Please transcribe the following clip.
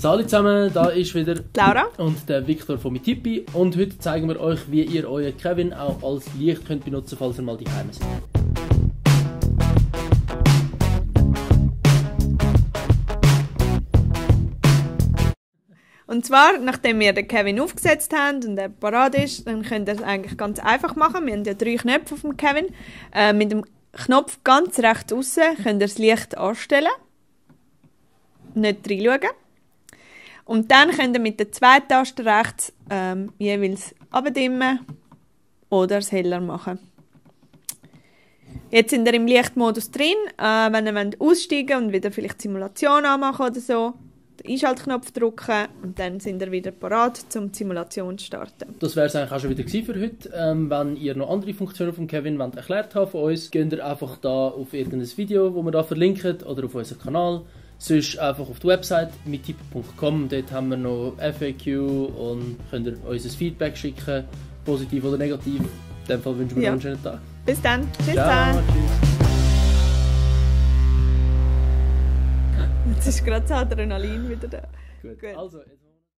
Salut zusammen, da ist wieder Laura und der Victor von Mitipi und heute zeigen wir euch, wie ihr euren Kevin auch als Licht könnt benutzen, falls ihr mal daheim seid. Und zwar, nachdem wir den Kevin aufgesetzt haben und er parat ist, dann könnt ihr es eigentlich ganz einfach machen. Wir haben ja 3 Knöpfe auf dem Kevin. Mit dem Knopf ganz rechts aussen könnt ihr das Licht anstellen. Nicht reinschauen. Und dann könnt ihr mit der 2 Taste rechts jeweils abdimmen oder es heller machen. Jetzt sind ihr im Lichtmodus drin. Wenn ihr aussteigen und wieder vielleicht die Simulation anmachen oder so, den Einschaltknopf drücken und dann sind ihr wieder parat, um die Simulation zu starten. Das wäre es eigentlich auch schon wieder für heute. Wenn ihr noch andere Funktionen von Kevin wollt erklärt haben von uns, geht ihr einfach da auf irgendein Video, das wir da verlinken, oder auf unseren Kanal. Sonst einfach auf die Website mitipi.com. Dort haben wir noch FAQ und könnt ihr uns ein Feedback schicken, positiv oder negativ. In dem Fall wünschen wir euch einen schönen Tag. Bis dann. Tschüss. Ciao, tschüss. Jetzt ist gerade das Adrenalin wieder da. Gut. Also, jetzt